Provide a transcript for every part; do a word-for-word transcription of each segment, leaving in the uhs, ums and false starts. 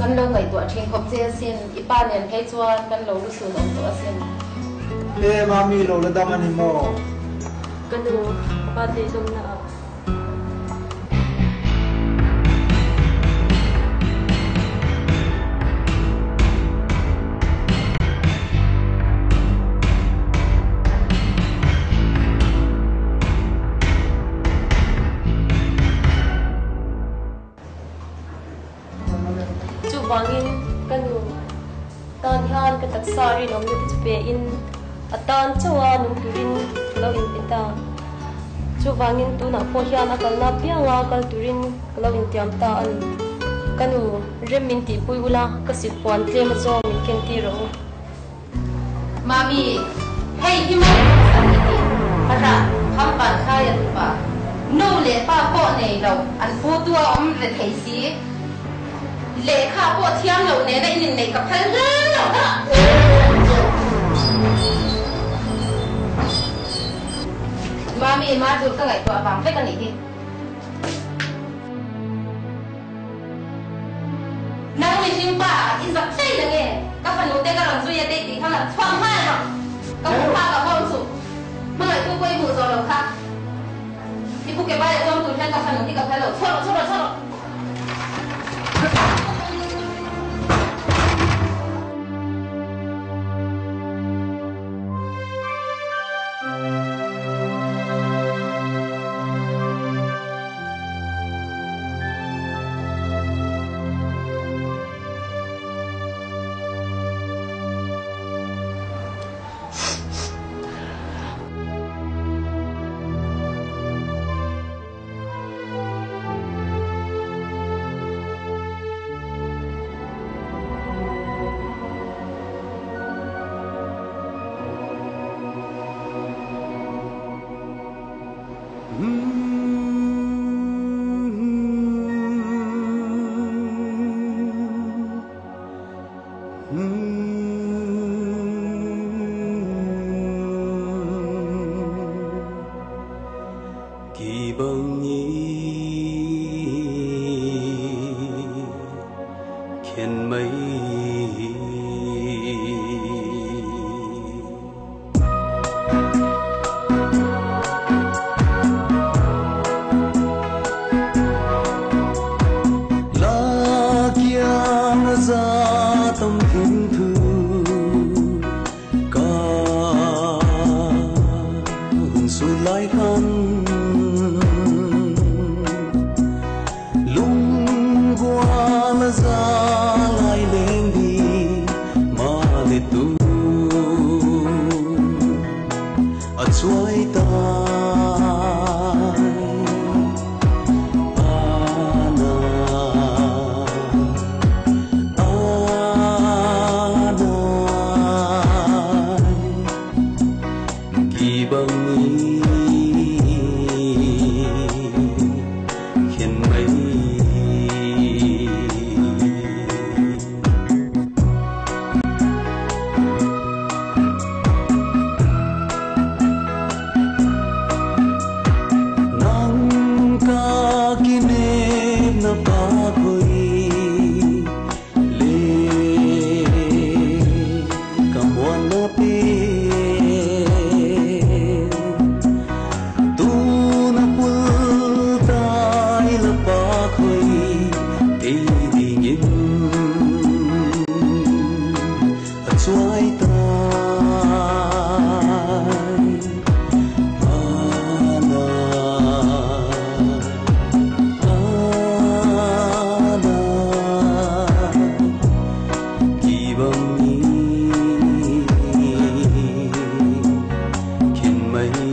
Kan lo ngaihtuah ṭheh khop cia sin, i pa nen thei chuan kan lo lusun awm tawh a sin. E, mami lo la dam a ni maw? Ka nu, pa te dawmna ah. Chuvangin ka nu tan hian ka taksa rinawmna te chu pe in a tan chauha nung turin ka lo inpe ta. Chuvangin tunah pawh hian a kalna pianga kal turin ka lo intiam ta a ni. Ka nu, rem min tihpui ula, ka silhpuan tlem a zawng min kentir rawh u. Mami, hei hi mai a ni hi. A rah, Khampan Khai a tupa. Nu leh pa pawh nei lo, an pu tua awm ve thei si. Lehkha pawh thiam lo nena in inneih ka phal hle lo ta. Mami, ma chu ka ngaihtuah vang vek a nih hi. Nang mihring pa i zak thei nang e. Ka fanu te ka rawn zui a tei tih khan a chhuak nghal ang. Ka hmu kha ka hawm chu. Hmangaihtu pawh i hmuh zawh lo kha. I pu ke bai a chuang tur hian ka fanu hi ka phal lo. Chhuak rawh, chhuak rawh, chhuak rawh. Kibang hi, khen mai hi. Lakiang a za tam thim thu ka hun sut lai khan, lunggual a za lai leng hi, mah le tu a chuai tai. A na, a na, kibang hi, khen mai hi. Nang ka kinepna pa khoi le ka muanna pen, tuna pul tai la pa khoi kei dingin a chuai tai. A na, a na, kibang hi, khen mai hi.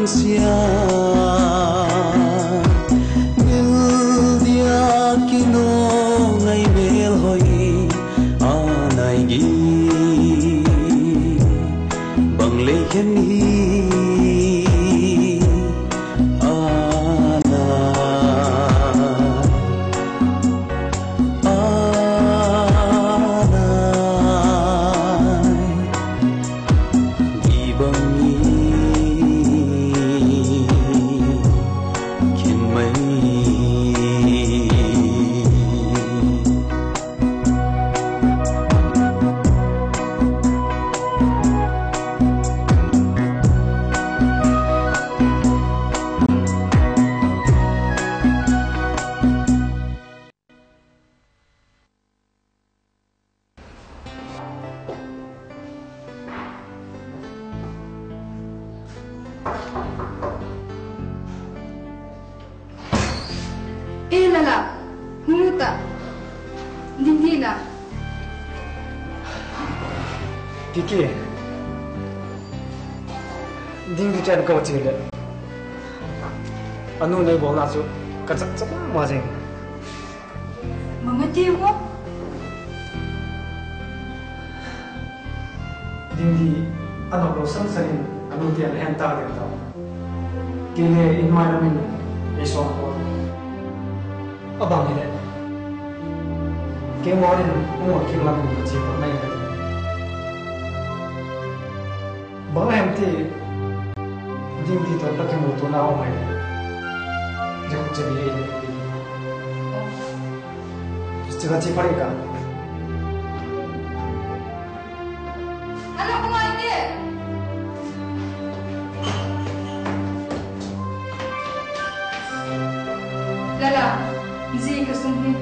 Sia, mel dia kinong ai mel hoih a nai gih, bang lei khen hi a na, a nai. Gih bang i khin mai. Eh, Lala, hong lut ta. Ding dih na. Kiki. Ding dih cian ko ci le. A nu nei bawlna cu ka cak cak mah zing. Mama ti ko. Ding dih a nop lo sang sang in a nu tian a hen ta ding ta. Kei le in mai lam in ei suang ko. A bang hi le. Kei maw in a nu kik lam in ka ci ko mai ka ti. Bang a hem ti ding ti tawh ka kimuhtuahna om ai. Zia khuk zia bi ei. Zia ka ci pari ka. Ana ko ngai te. Lala, zi ka sung hi.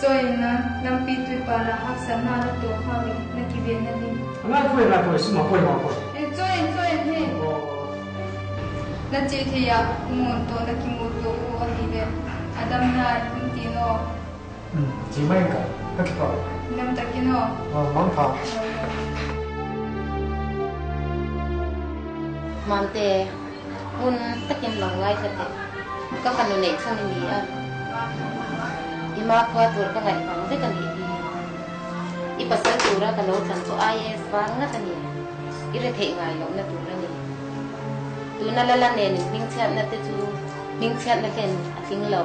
Cawi in na lampi tuipa la haksatna na tuak hau in na kiven na ding. Ngai poi, ngai poi, suma poi, ma poi. Eh, cawi in, cawi in he. Oh. Na ci thei ah, ngun tawh na kimu tawh uh ahih leh a damna in hong ti naw. Hmm, ci mai ka, ka kipah. Nam takin aw. Ah, mang kha. Mamte. Hun takin lo ngai kha teh. Ka fanu neih thang i ni a. I ma khua tur ka ngaih bang vek a nih hi. I pasal tura ka lo thang cu I A S vang ngat a ni. I retheih ngai lohna tur a ni. Tuna Lala nen in hmingchiatna te cu hmingchiatna ken a tling lo.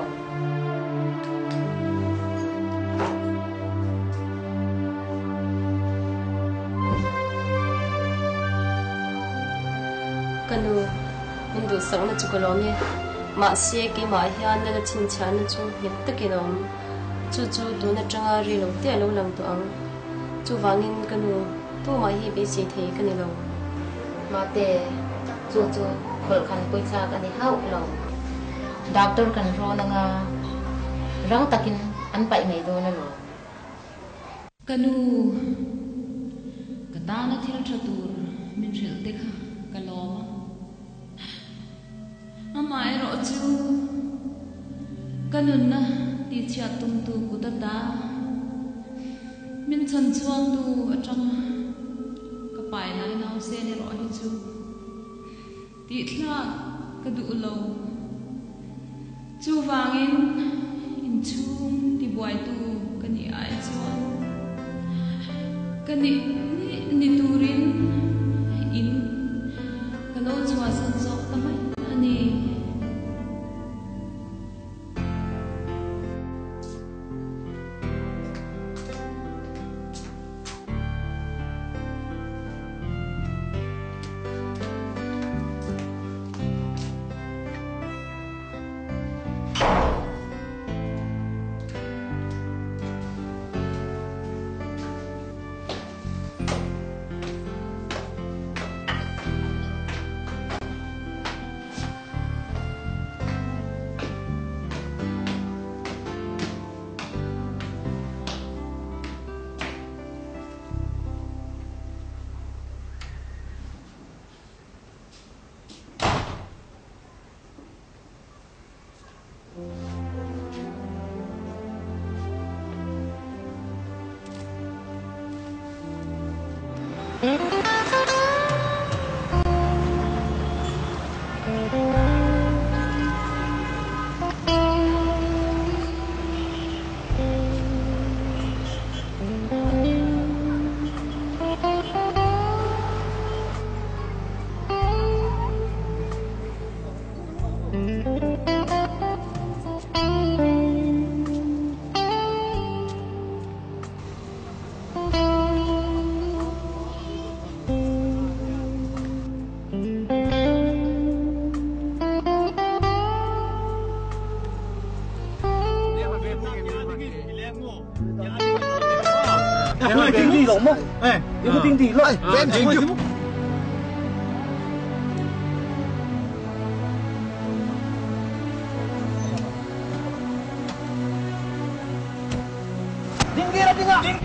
Ka nu, min duhsakna cu ka lawm i, mahse keimah ah hian na, na chinchiahna cu nghet takin a om. Cucu tun aṭanga rei lo te a lo lang tawh ang. Chuvangin ka nu, tumah hi beisei thei ka ni lo. Mahte, cucu kholhkhan puithlak a ni hauh lo. Doctor kan rawn anga rang takin an paih ngei dawn a lo. Ka nu, ka tana thil ṭha tur min hrilh te kha ka lawm a. Amah erawh cu ka nunna tichiat tumtu kut a ta, min chanchuaktu aṭanga ka pai lai nausen erawh hi cu. Tihthlak ka duh lo. Chuvangin innchung tibuaitu ka nih ai chuan ka nih, nih, ni turin in ka lo chhuahsan zawk ta mai a ni. Ding, ding, lo. Ai, Ben, thank you. Ding, ding, ding, ding.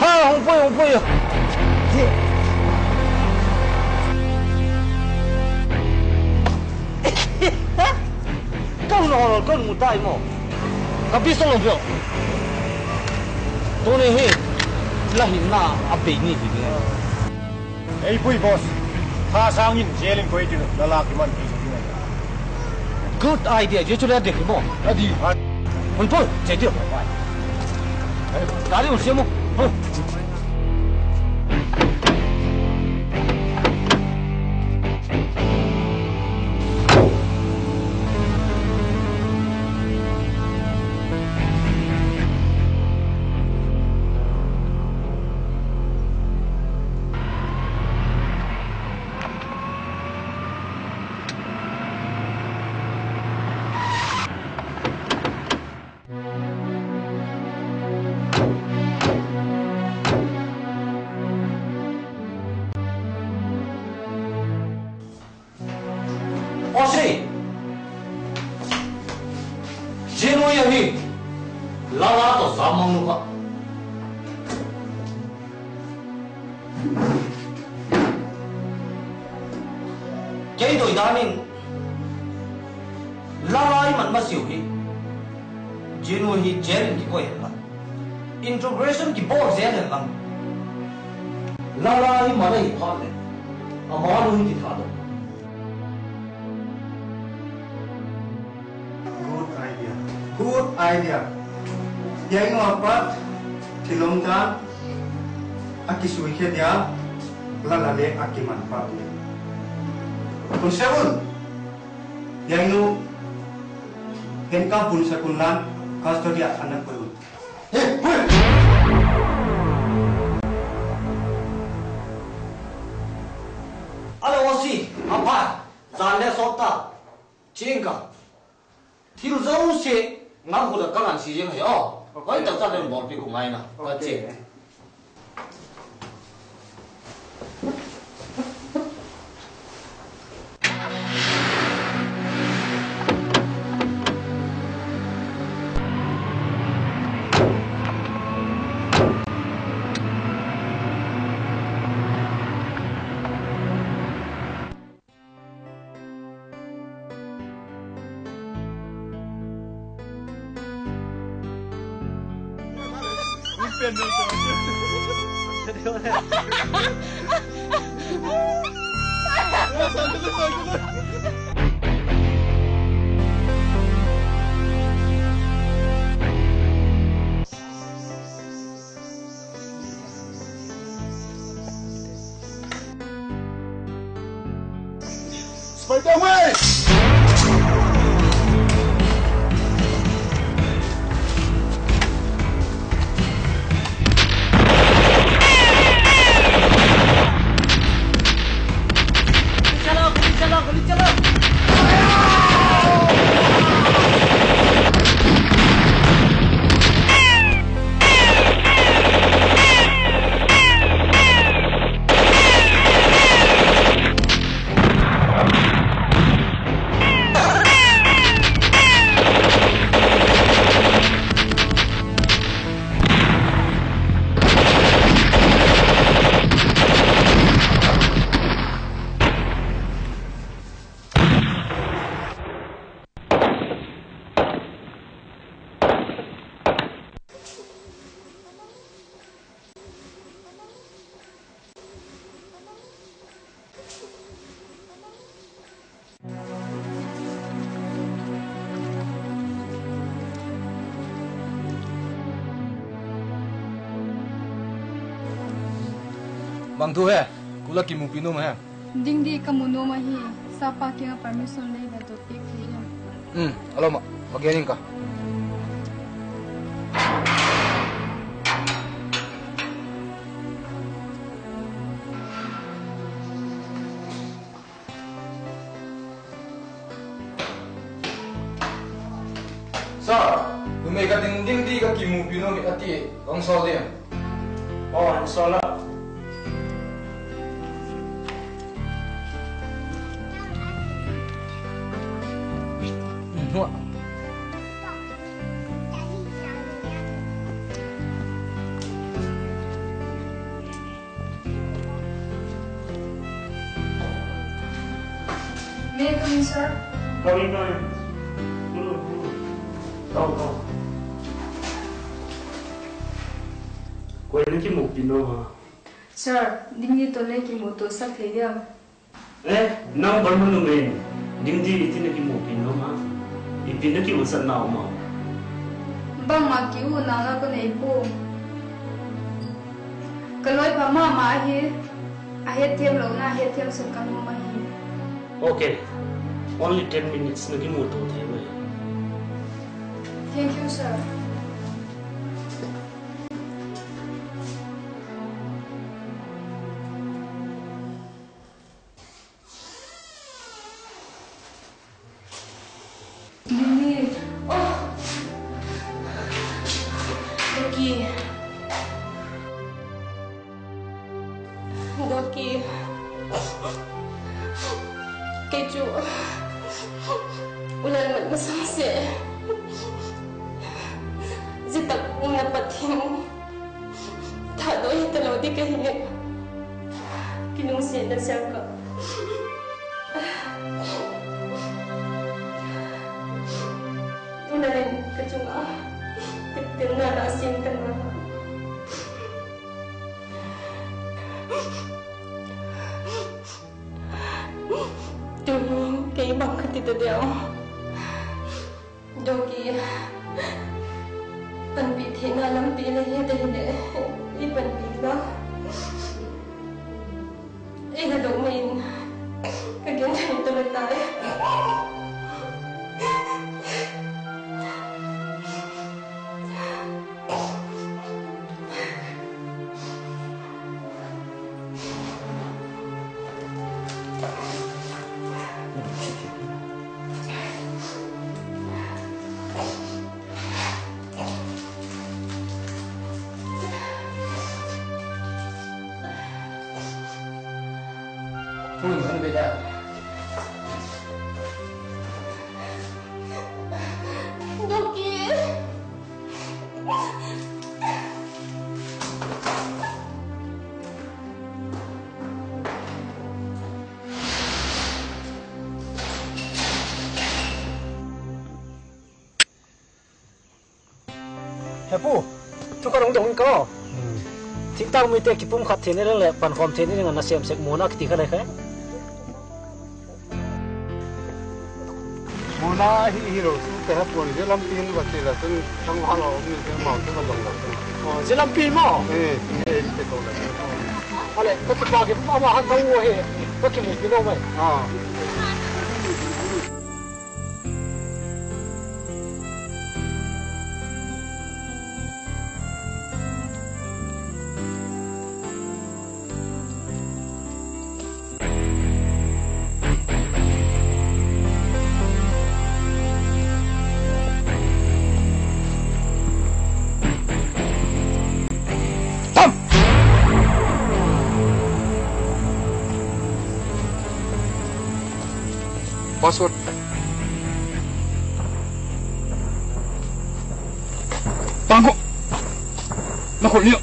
Ha, hong poi, hong poi. Kau na hol, kau mu tai mo. Ka pi song lo pio. Tuni hi la hinna a bei ni hi ding. Ei, pui boss. Tha sangin jail in koi tilo, la lak i man pi sa ding. Good idea. Jesu le dek mo. Adi. Hun poi, che dio. Tadi un siamo. Poi. Aw si! Zi nui ahi. Lala tawh zammang nu kha. Kei doidan in lala i man masiu hi. Zi nui hi jail in kikoi hen lang, integration kibawl zel hen lang, lala i man ahi phat leh a man uh hi kithat uh. Good idea. Good idea. Piang a pat thil om dan a kisuikhia dia, lala le a kiman pah dia. Constable, piang nu hen ka bun sakun lan custody ah an na koi un. Hello, O C, a pai, zan le sawt ta. Cing ka. Thil zosia ngam khut a ka ngan si zing hi aw. Ok. Hoi tak tak den bawlpi ku ngai na. Ka cing. Spider-Man! Bang thu he, kula kimupi nuam he. Ding di ka mu nuam ahi, sapa kiangah permission lei ve dot pek thei hiam? Um, a lo mah, va gen ing ka. Ding ding di ka kimuhpih nuam hi a ti, hong sawl ding. Aw, hong sawl la. May I come in, sir? Come in, come in. Come, come. Kua in na kimuhpih nuam a? Sir, Ding Di tawh na kimuhtuahsak thei diam? Eh, nang bel manung in Ding Di i cih na kimuhpih nuam a? I cih na ki-utsak na om a? Bangmah ki-utna ka nei pua. Ka lawipha mahmah ahi, a hetthiam lohna a hetthiamsak ka nuam ahi. Okay, only ten minutes, na kimuhtuah thei ve. Thank you, sir. Lily. Oh. Doki. Doki. Kei cu u laimat masang seh. Zitak na Pathian thahdawi hi ta lo ding ka hi. Kinungsiahna siangka. Tunah in ka cungah teptepna la siangka na. Tuni kei bang ka ti ta diam? Doki, panpih theihna lampi lei hi ta hi leh i panpih la. Ei la dong mai in ka gen thei ta lo ta e. Doki. He pu, thu khat hong dong ing ka aw. Hmm. Thingtang mite kipumkhat theihna ding le pankhawm theihna ding a nasem sek mawhna kiti kha lai kha e. Mawhna hi hi lo, tu te ha puan, zia lampi in va ti la, tun tang ha lo, mi te mau te va dong la. Oh, zia lampi maw? Eh, eh, te ko la. Ale, ka kipak hi, ama ha ka u he, ka kimuhpih lo mai. Ah. Tam! Password. Pangko. Na khol ni.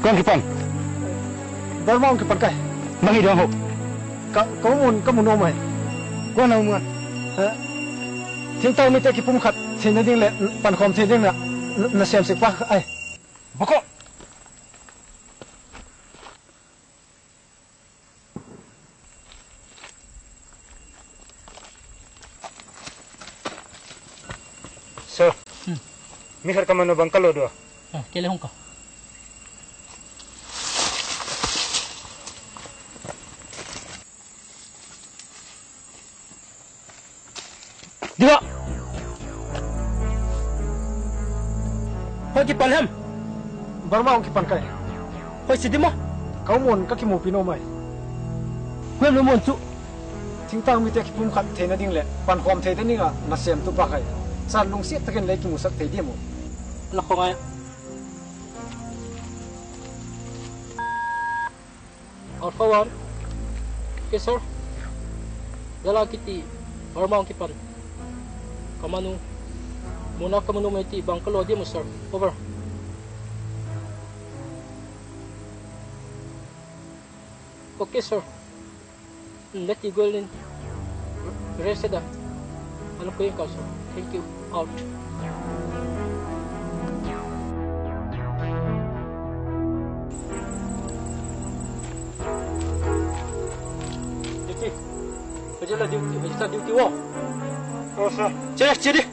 Kong kipan. Bar ma ong kipan kai. Mangi dong ho. Ka, ka mun, ka mun om ai. Kua na mun. Ha? Thingtang mite kipumkhat theihna ding le pankhawm theih ding na, na, nasem sek pa ai. Bako. Sir, hmm, mi khat ka mano bang ka lo dua. Ah, kei le hong ka. Dia. Ka kipan hem? Burma hong kipan kai. Hoi si di maw? Ka umun ka kimupi no mai. Huem lo mun cu. Thingtang mite kipumkhat theina ding le pankhawm theina dingah na semtu pa kai. San lungsiat takin lei kimusak thei diam uh? Lakhong ai. Alpha One. Okay, sir. Lala kiti Burma hong kipan. Ka manu. Muna ka manu mei ti bang ka lo diam uh, sir. Over. Okay, sir. Let you go in. Rest it up. Ano ko yung kaso? Thank you. Out. Thank you. Pwede lang duty. Pwede sa duty mo. Oo, sir. Check, check.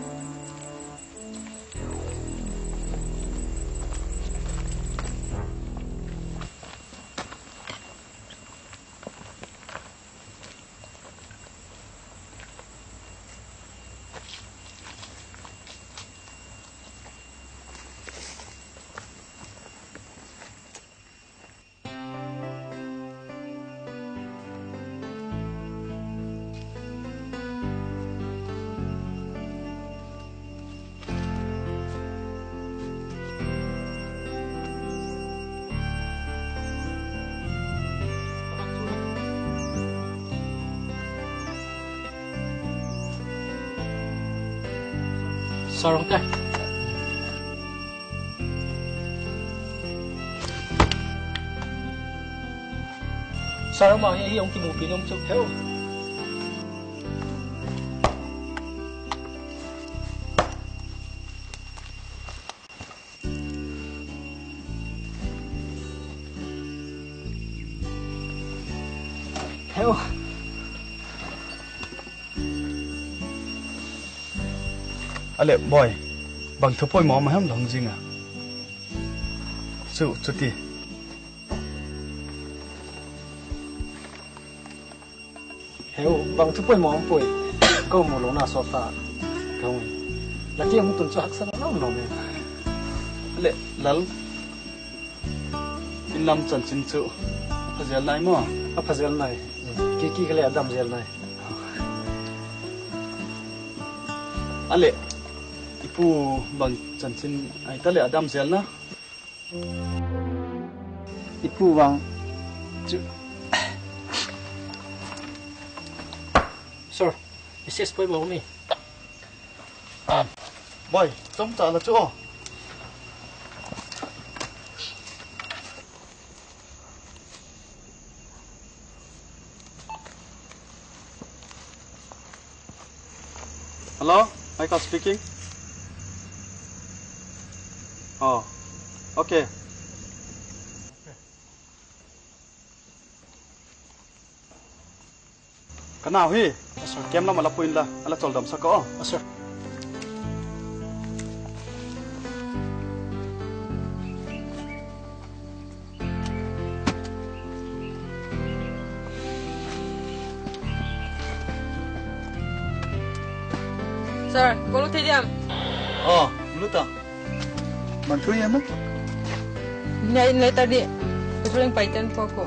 Sarong te. Sarong mah hi, hi hong kimupi nuam cu. Heu. Heu. A le, Bawi, bang thu poimawh mah hiam la hong zing a? Cu, cuti. Heu, bang thu poimawh om poi. Ko mu lo na sawt ta. Ka hong. La tiang hong tun cu haksa lo lo me. A le, Lal. Inn lam chanchin cu a pha zel nai maw? A pha zel nai. Kiki ka le a dam zel nai. A le, i pu bang chanchin ai ta le a dam zel na? I pu bang cu. Sir, Missus Poi bawk mi. Bawi, cawmcah la cu aw. Hello, Michael speaking. Oh, okay. Ka nau hi. Yes, sir. Kem lam a la pui inla, a la colhdam sak aw. Yes, sir. Sir, ko lut thei diam? Oh, lut ah. Bang thu hiam ah? Nai, nai tadi. Ka thu leng pai ten pua ko.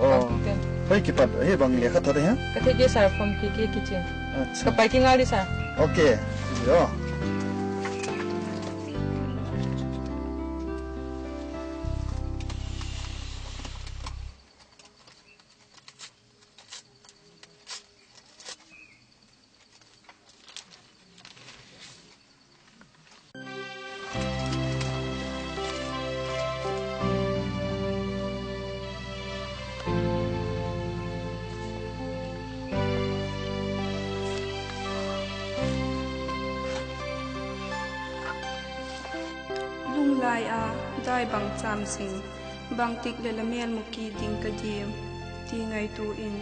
Oh. Ka ten. Hoi kipat, hei bang lekha thot hiam? Ka thei dia sir, form ki ki ki chin. Acha. Ka pai ki ngal di sir. Okay. Yo. Lunglai a dai bang cam sing, bangtik le la mel mu ki ding ka diam, ti ngaitu in,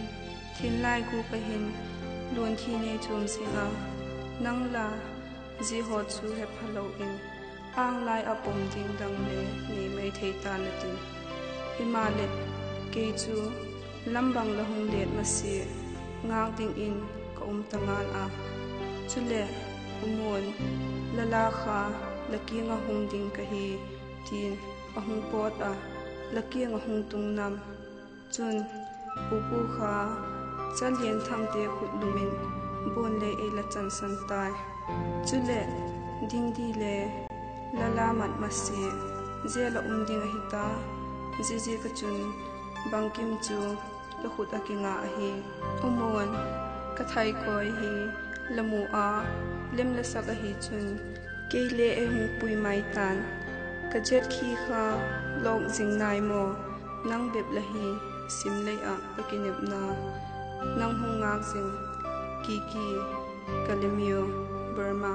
thinlai gu ka hin, luan thi nei cum sing a, nang la, zihawt cu hepha lo in, ang lai a pom ding dang le nei mai thei ta na tin. Himahleh, kei cu, lam bang la hung let ma si, ngak ding in ka um ta ngal a. Cule, u mun, la la kha, la kiangah hong ding ka hi, tiin a hong pawt a, la kiangah hong tung nam. Cun Pu Pu Kha, Ca Lian Thangte khut lumin bun le ei la cansan tai. Cule Ding Di le Lala Mat Masi, zia la um ding ahi ta, ziaziak a cun Bangkim cu ka khut a kinga ahi. U Muan, ka thaikawi hi la mu a lem la sak ahi cun, kei le ei hong pui mai tan. Ka jet khi kha lawk zing nai maw? Nang bep la hi, sim lei ah ka kinepna nang hong ngak zing. Kiki, Kalemyo, Burma.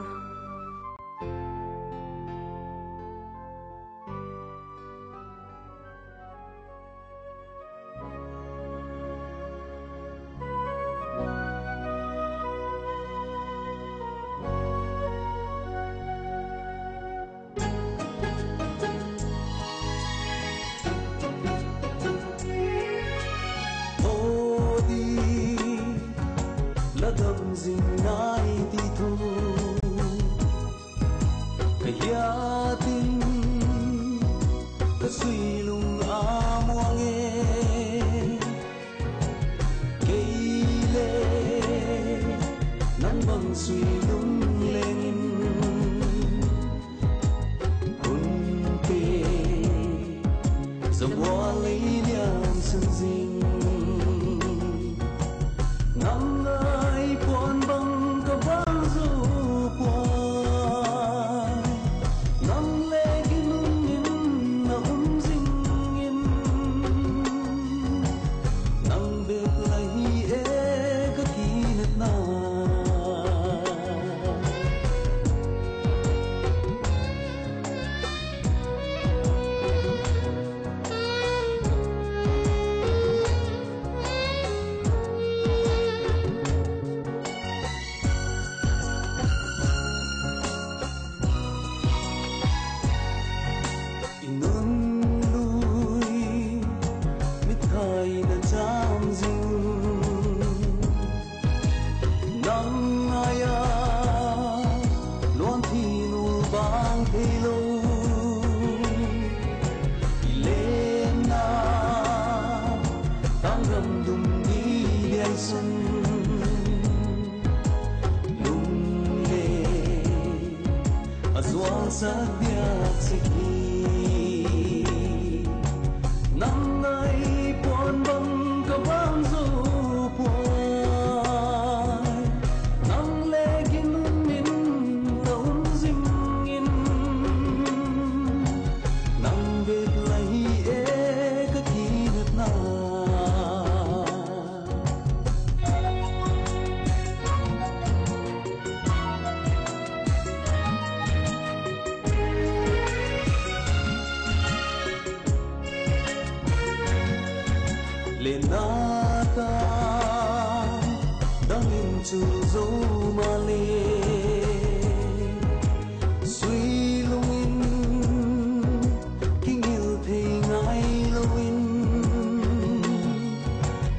Aw di, la dam zing nai ti thu ka hiat in ka sui lung a muang e. Kei le nang bang sui lung lengin hun pe zabual lei liam sun zing. Nang ngai puan bang ka bang zu puan, nang le ginun in na um zing in, nang bek la hi e ka kinepna. I nun lui mitthai na cam zing, nang ngai-ah luan thin ul bang thei lo. I lenna tangram dum ni diai sun, lung le a zuangsak diak sik hi. Nang ngai puan bang ka bang zo puan, nang le ginun in la um zing in, nang bek la hi e ka kinepna. Lenna ka dang in cu zo mah le, sui lungin kingil thei ngai loin,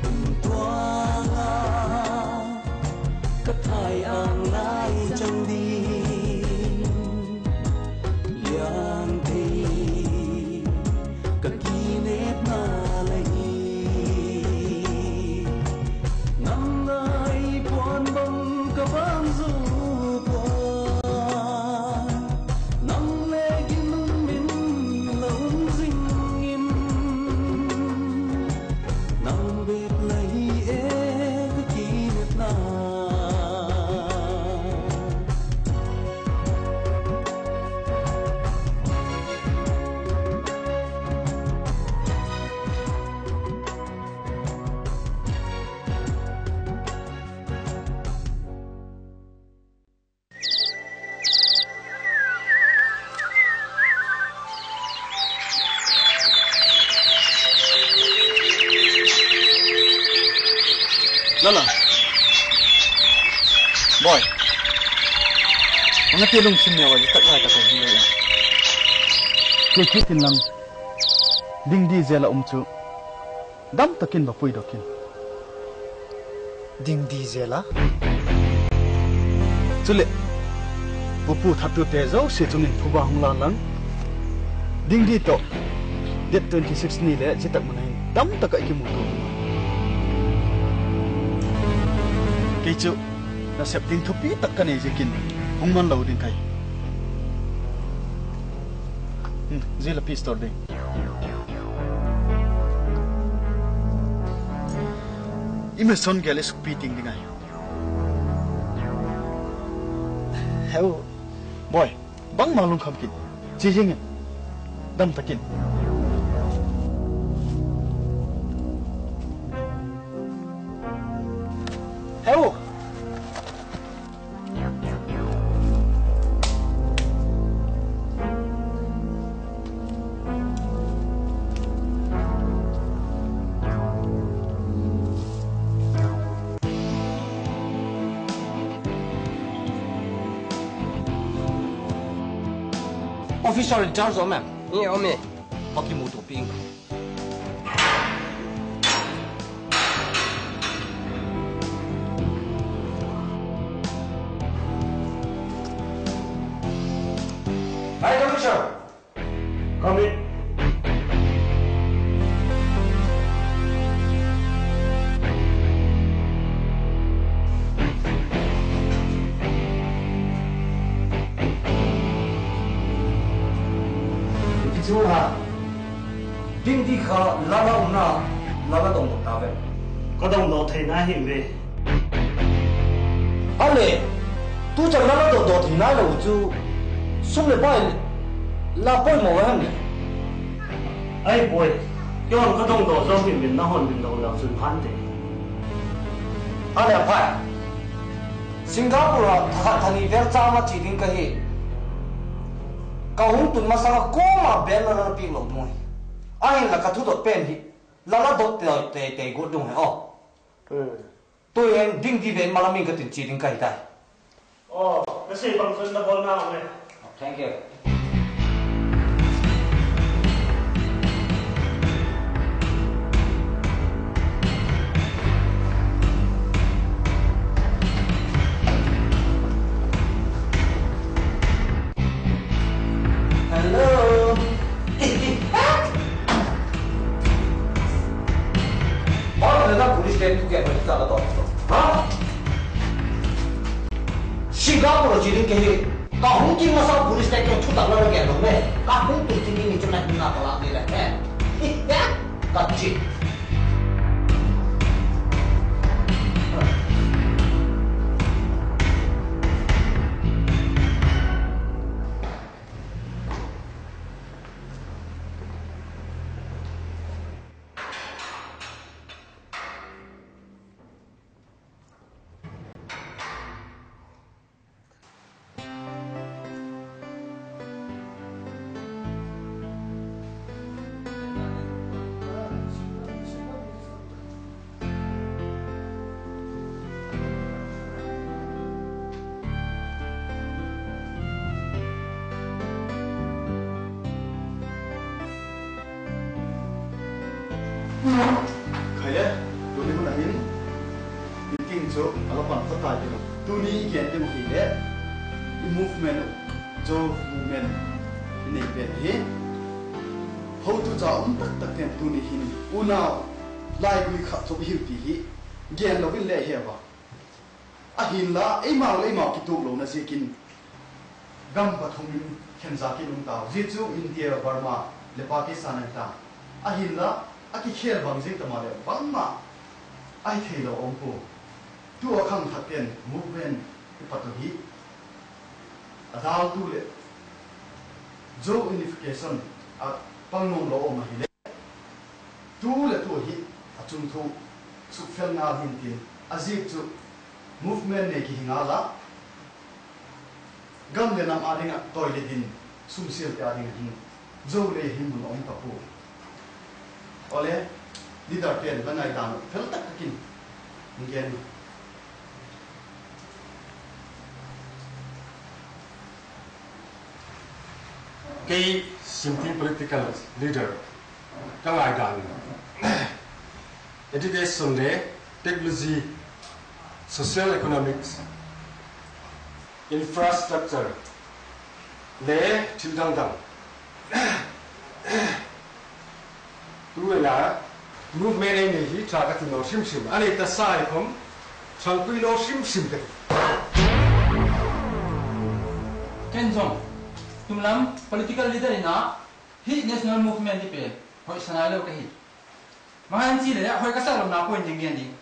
kum tuangah ka thai ang lai cang ding liang thei ka kinepna la hi. Nang ngai puan bang ka bang zu puan, nang le ginun min la um zing in, nang bek la hi e ka kinepna. Lala. Boy. Ang ati lungsim niya wajib tak lai tak lai. Kikit in lang. Ding di zela um cu. Dam takin va pui dokin. Ding di zela? Cule, Pu thattute zosia tungin phuba hong la lang. Ding di tawh date twenty six ni le citak man ahin tamtak ah i kimuh tua. Kei cu nasep ding thupi tak ka nei zikin hong man lo ding kai. Hmm, zila pistol ding. I meson gel i sukpi ting ding ai. Heu. Boy, bangmah lungkham kin. Ci hing in. Damtakin. Heu. Officer in charge om em? Nge om e. Pakimuh tua ping. Hi, Commissioner. Come in. Kici ha. Ding di kha lala umna, lala dong dong ta ve. Ka dong dong theihna hi ve. A le, tu can lala dong dong theihna lo cu sum le pai la poimawh a hen. Ai boy, kei hon ka dong dong zo hin min na hon min dong lo cun phan te. A le a pai. Singapore ah thakhat thani vel cam a ci ding ka hi. Ka hung tun masa a kawma bel lala pik lo dong hi. A hin la ka thu dot pen hi. Lala dot te te te gut dong hi aw. Hmm. Tui en ding di ven malam in ka tin ci ding ka hi tai. Oh, ka sei bang cun na bawl na ang le. Thank you. Hello. Bang na police station tu ke police ta la to. Ha? Singapore ci ding ke hi. Ka hung kin masa police te ke thutak la la ke dong le. Ka hung tu ci ding ni cun na hung na ka la ni le he. Ka ci. Khai e, tuni hun ah hin meeting cu a la pan khuatai ding. Tuni i gen ding uh hi le i movement uh, Zo movement i neih pen hi. Hotu ca um taktak ten tuni hin unau laigui khah thawk hi ti hi gen lo in le he va. A hinla eimau le eimau kituak lo na zikin gam pathum in khen zakin um tau. Zia cu India, Burma le Pakistan an ta. A hinla a kikhel bang zing tama le bangmah a hi thei lo om pu. Tu a khangthak ten movement i pat uh hi. A daltu le Zo unification a pang nuam lo om a hi le. Tu le tu hi a cung thu sukfel ngal hin tin a zik cu movement nei ki hi ngal ah gam le nam ading ah toilet in sumsial te ading ah hin zo le hi mun a om ka pu. Awle leader pen la ngai dan uh fel tak takin hong gen. Kei Simti political leader ka ngaidan education le technology, social economics, infrastructure, Le thil dangdang. Tu ena movement ei nei hi tha ka ti naw hrimhrim. A nei ta sa ai khom thangpui naw hrimhrim ka ti. Ken zong tumlam political leader ina hih national movement hi pen hoih sanai lo ka hi. Mahan ci le hoih ka sa lo na point ding gen ding.